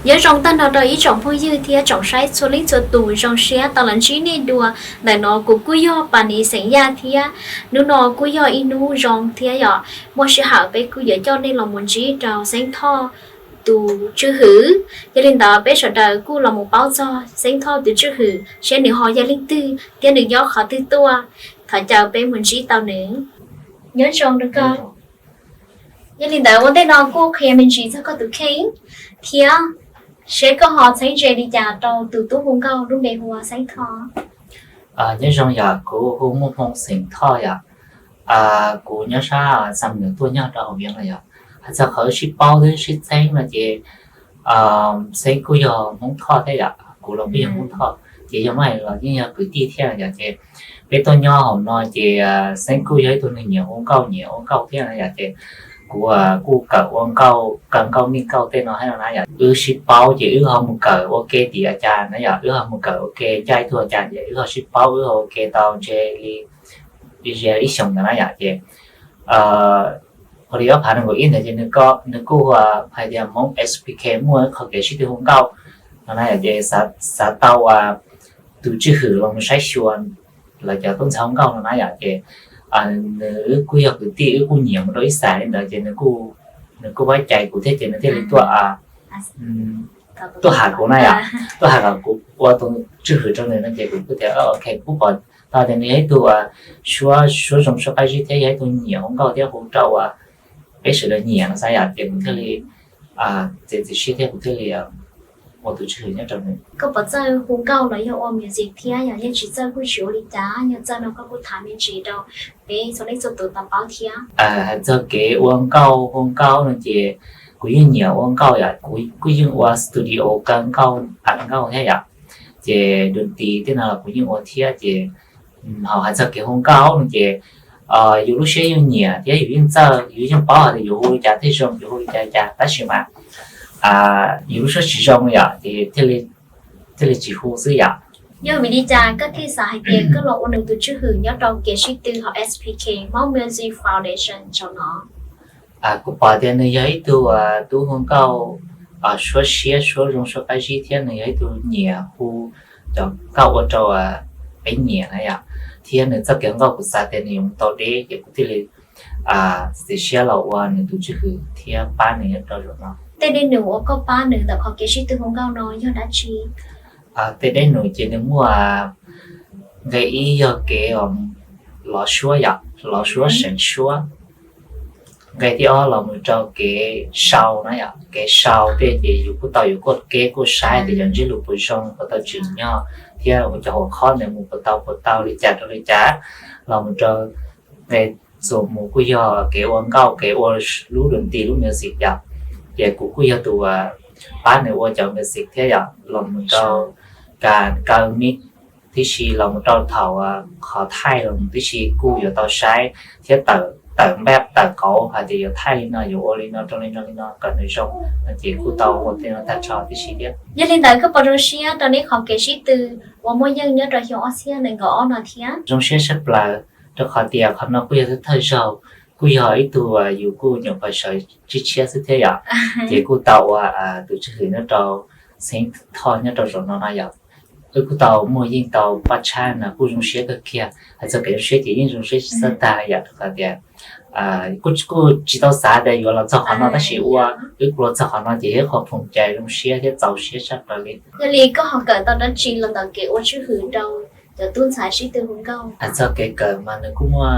Nyob zoo tag nrho rau ib tsoom phooj ywg thiab tsoom saib txhua leej txhua tus, zoo siab tau los ntsib nej dua. Ntawm no kuv kuj yog Pas Nis xeem Yaj thiab hnub no kuj yog ib hnub zoo thiab yom, muaj sij hawm peb kuj yuav coj nej los mus ntsib rau Xeeb Thoj tus tswj hwm. Yog li ntawd peb sawv daws kuj los mus paub txog Xeeb Thoj tus tswj hwm seb nws ho yog leej twg thiab nws nyob qhov twg tuaj. Thov caw peb mus ntsib tau nws. Nyob zoo rau koj. Yog li ntawd ua ntej no kuj qhia me ntsis txog koj tus kheej thiab seb koj ho txheeb ze li cas rau tus tub hu nkauj lub npe hu ua Xeeb Thoj. Nyob zoo yom, kuv hu Muaj Hmoo xeem Thoj yom. Kuv nyob sab Xam Nuam tuaj nyob rau hauv Vias no yom. Hais txog qhov wb sib paub thiab sib txheeb no ces Xeeb kuj yog Hmoob Thoj thiab yom, kuv los kuj yog Hmoob Thoj, ces yog muaj hais los yeej yog kwv tij thiab yom. Ces peb tuaj nyob hauv no ces Xeeb kuj yog ib tug neeg nyiam ua nkauj, nyiam ua nkauj thiab no yom. Ces kuv kuj kawm ua nkauj, kawm nkauj mij nkauj tej no thiab no na yom. Wb sib paub ces wb ho mus kawm ua ke tim a cas na yom, wb ho mus kawm ua ke ncaj ib tug a cas ces wb ho sib paub, wb ho ua ke tau ntshe li ib xyoos ntawd na yom. Ces ua li ob phav nees nkaum ib ntawd ces nws kuj hais tias Hmoob S P K muaj qhov kev sib tw hu nkauj no na yom, ces xav tau tus tswj hwm los mus saib xyuas lawv cov tub ntxhais hu nkauj no na yom. Ces nws, wb kuj yog kwv tij, wb kuj nyiam mus rau ib xav li ntawd ces nws kuj pab cai kuv thiab ces nws thiaj li tuaj tuaj hais kuv na yom, tuaj hais kom kuv ua tus tswj hwm rau nws no ces kuv kuj tias ok, kuj pom tau tias nws yog ib tug suab, suab zoo suab qab zib thiab yog ib tug nyiam hu nkauj thiab hu rau peb sawv daws nyiam no xav yom, ces kuv thiaj li txiav txim siab thiab kuv thiaj li ua tus tswj hwm nyob rau nws. Koj puas txawj hu nkauj los yog ua music thiab yog yeej tsis txawj kuj tsis ua li cas, yog txawj no koj kuj tham me ntsis rau peb txhua leej txhua tus tau paub thiab. Hais txog kev ua nkauj hu nkauj no ces kuv yeej nyiam ua nkauj yom, kuv kuj yeej ua studio kaw nkauj, a nkauj thiab yom. Ces doo tis tej no los kuv yeej ua thiab ces ho hais txog kev hu nkauj no ces yus lub siab yeej nyiam thiab yus yeej txawj, yus yeej paub hais tias yus hu li cas thiaj zoo, yus hu li cas li cas, tab sis mas yus lub siab tsis zoo yom ces thiaj li tsis hu xwb yom. Yog vim li cas koj thiaj xav hais tias koj los ua nws tus tswj hwm nyob rau kev sib tw hauv S P K, Hmong Music Foundation saum no? Kuv pom tias nws yog ib tug tub hu nkauj suab siab, suab zoo, suab qab zib thiab nws yog ib tug nyiam hu cov nkauj ua rau peb nyiam na yom. Thiab nws txoj kev hu nkauj kuv xav tias nws yuav mus tau deb ces kuv thiaj li txiav siab los ua nws tus tswj hwm thiab pab nws nyob rau zaum no. Tej dej num uas koj pab nws ntawm qhov kev sib tw hu nkauj no yog dab tsi? Tej dej num ces nws muaj nqe ib yog kev lov suab yom, lov suab seev suab. Nqe thib ob los mus rau kev sau na yom, kev sau tej ces yus kuj tau yuav kuaj kev kuaj saib tias cov ntsiab lus puas zoo, puas tau tsim nyog thiab cov huam khob ntawd mus puas tau, puas tau li cas rau li cas. Los mus rau nqe txuas mus kuj yog kev ua nkauj, kev ua lub doo tis, lub music yom. Ces kuv kuj yog tus pab nws ua cov music thiab yom, los mus rau kas kaw mix tib si, los mus rau thaum qhov thaij los mus tib si kuj yuav tau saib thiab tawm npaj tawm kauv hais tias yuav thaij li no, yuav ua li no rau li no li no kom nws zoo no ces kuj tau ua tej no tag nrho tib si thiab. Yog li ntawd koj puas zoo siab rau neb qhov kev sib tw uas muaj yeej nyob rau xyoo ob txhiab nees nkaum ob no thiab? Zoo siab tshaj plaws, rau qhov tias qhov no kuj yog thawj zaug, kuj yog ib tug yus kuj nyuam qhuav sawv tshiab tshiab xwb thiab yom, ces kuj tau ua tus tswj hwm nyob rau Xeeb Thoj nyob rau zaum no no yom. Wb kuj tau muaj yeej tau paj tshab no kuj zoo siab kawg kiag. Hais txog kev zoo siab ces yeej zoo siab tsis txawj tag yom, rau qhov tias kuj tsis tau xav tias yuav los txog qhov no tab sis ua wb kuj los txog qhov no ces yog ib qho phoom cai zoo siab thiab txaus siab tshaj plaws li. Yog li koj ho kawm tau dab tsi los ntawm kev ua tswj hwm rau cov tub ntxhais sib tw hu nkauj? Hais txog kev kawm mas nws kuj muaj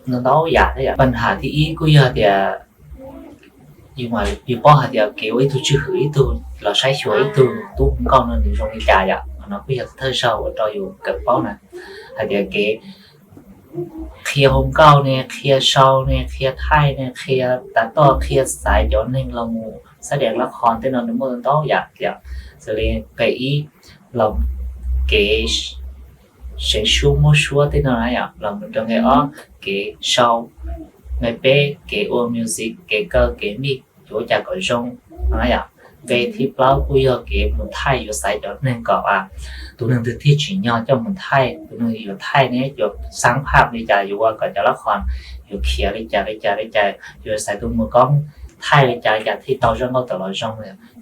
ntau ntau yam thiab yom. Paj ntham thib ib kuj yog tias yus paub hais tias kev ua ib tug tswj hwm, ib tug los saib xyuas ib tug tub hu nkauj no nws zoo li cas yom. Qhov no kuj yog thawj zaug ua rau yus kawm paub na, hais tias kev qhia hu nkauj ne, qhia sau ne, qhia thaij ne, qhia tas toj, qhia xaiv cov neeg los mus xab dees lab qhos tej no nws muaj ntau yam yom. Xws li nqe ib los kev seev suab muab suab tej no na yom, los mus rau nqe ob kev sau, nqe peb kev ua music, kev kaw kev mix yuav ua cas kom zoo no na yom. Nqe thib plaub kuj yog kev mus thaij, yuav xaiv cov neeg kom tus neeg twg thiaj tsim nyog coj mus thaij, tus neeg yuav thaij ne yuav xab phaj li cas, yuav ua kom cov lab qhos yuav khiav li cas li cas li cas, yuav xaiv tus mus koob thaij li cas li cas thiaj tau zaj nkauj tawm los zoo.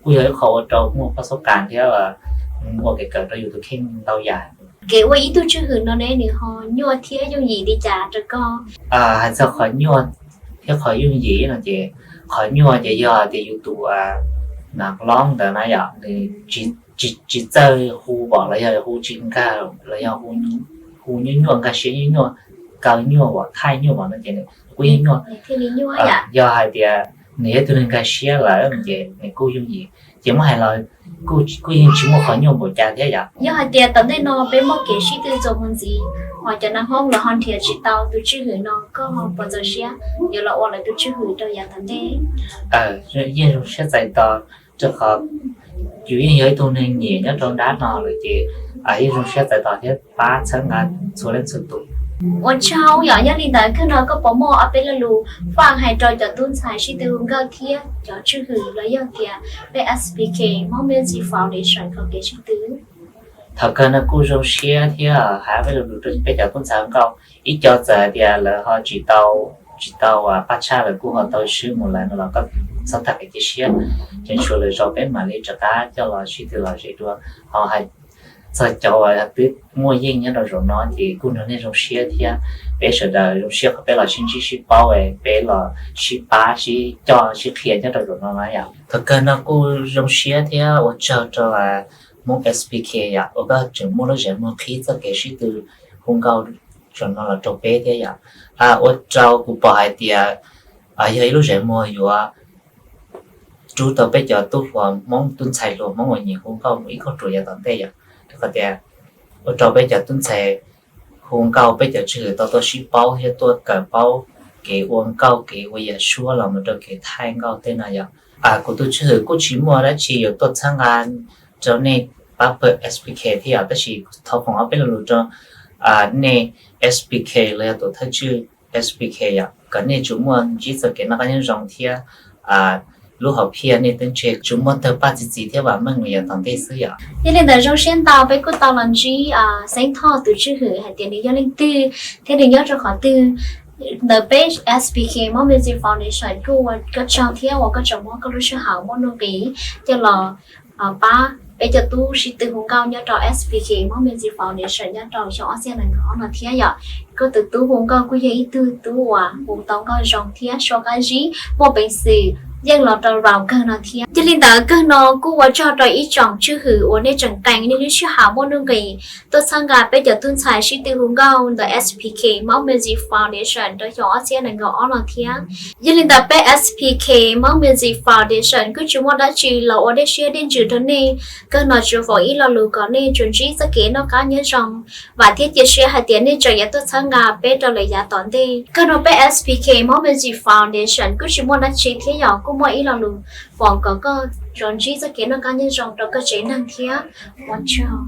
Kuj yog ib qho ua rau muaj pab xub kas thiab ua kev kawm rau yus tus kheej ntau yam. Kev ua ib tug tswj hwm no ne nws ho nyuaj thiab yooj yim li cas rau koj? Hais txog qhov nyuaj thiab qhov yooj yim no ces qhov nyuaj ces yog tias yus tus nas loob ntawd na yom, nws tsis txawj hu vom los yog hu tsis nkag los yog hu nyuaj nyuaj, nkag siab nyuaj nyuaj, kaw nyuaj vom, thaij nyuaj vom no ces nws kuj yeej nyuaj. Yog hais tias nws yog ib tug neeg nkag siab lawm ces nws kuj yooj yim, ces muab hais los kuj yeej tsis muaj qhov nyuaj npaum cas thiab yom. Yog hais tias tom ntej no peb muaj kev sib tw txuas mus ntxiv, ho cov nas hmoob los ho nrhiav tsis tau tus tswj hwm no, koj ho puas txaus siab yuav los ua lawv tus tswj hwm rau yav tom ntej? Yeej zoo siab txais tos, rau qhov yus yeej yog ib tug neeg nyiam nyob rau nrab no lawm ces yeej zoo siab txais tos thiab pab txhawb nqa txhua leej txhua tus. Ua tsaug yom. Yog li ntawd kawg no koj puas muaj ob peb lo lus faj hais rau cov tub ntxhais sib tw hu nkauj thiab cov tswj hwm los yog tias peb S P K Hmong Music Foundation txoj kev sib tw? Thaum kawg no kuj zoo siab thiab hais ob peb lo lus rau peb cov tub ntxhais hu nkauj. Ib co txawm hais tias lawv ho tsis tau, tsis tau pab tshaj, lawv kuj ho tau swb mus lawm no los koj txhob tag kev cia siab, tseem tshuav lwm zaus peb mam li rov qab coj los sib tw lom zem dua. Ho hais txog cov uas twb muaj yeej nyob rau zaum no ces kuj nrog nej zoo siab thiab peb sawv daws zoo siab qhov peb los sib ntsib sib paub, peb los sib pab sib coj sib qhia nyob rau zaum no na yom. Thaum kawg no kuj zoo siab thiab ua tsaug rau Hmoob S P K yom, uas koj tseem muaj lub zem muag qhib txoj kev sib tw hu nkauj zaum no los rau peb thiab yom. Ua rau kuv pom hais tias yog ib lub zem muag yuav rub tau peb cov tub hluas Hmoob, tub ntxhais hluas Hmoob uas nyiam hu nkauj mus ib kauj ruam yav tom ntej yom. Rau qhov tias ua rau peb cov tub ntxhais hu nkauj, peb cov tswj hwm tau tuaj sib paub thiab tuaj kawm paub kev ua nkauj, kev ua yam suab los mus rau kev thaij nkauj tej no yom. Kuv tus tswj hwm kuj tsis muaj dab tsi yuav tuaj txhawb nqa rau nej pab pawg S P K thiab yom, tab sis thov foom ob peb lo lus rau nej S P K los yog tus thawj tswj S P K yom, kom nej tsuas muaj ntsib txoj kev noj qab nyob zoo thiab lub hom phiaj nej twb ntseg tsuas muaj tawg paj txi txiv thiab vam meej los yav tom ntej xwb yom. Yog li ntawd zoo siab ntau peb kuj tau los ntsib Xeeb Thoj tus tswj hwm hais tias nws yog leej twg thiab nws nyob rau qhov twg. Ntawm peb S P K Hmong Music Foundation kuj ua koj tsaug thiab uas koj tseem muab koj lub sij hawm muaj nuj nqis coj los pab peb cov tub sib tw hu nkauj nyob rau S P K Hmong Music Foundation nyob rau xyoo ob txhiab nees nkaum ob no thiab yom. Koj tus tub hu nkauj kuj yog ib tug tub uas hu tau nkauj zoo thiab suab qab zib muaj peev xwm yeej los rau round kawg no thiab. Yog li ntawd kawg no kuj ua tsaug rau ib tsoom tswj hwm uas nej tseem qee nej lub sij hawm muaj nuj nqis tuaj txhawb nqa peb cov tub ntxhais sib tw hu nkauj ntawm S P K Hmong Music Foundation rau xyoo ob txhiab nees nkaum ob no thiab. Yog li ntawd peb S P K Hmong Music Foundation kuj tsis muaj dab tsi los ua dej siab dej ntsws rau nej, kawg no tsuas foom ib lo lus kom nej tsuas ntsib txoj kev noj qab nyob zoo. Vam thiab cia siab hais tias nej tseem yuav tuaj txhawb nqa peb rau lawm yav tom ntej. Kawg no peb S P K Hmong Music Foundation kuj tsis muaj dab tsi thiab yom, kuj muaj ib lo lus foom kom koj tsuas ntsib txoj kev noj qab nyob zoo rau koj tsev neeg thiab. Ua tsaug.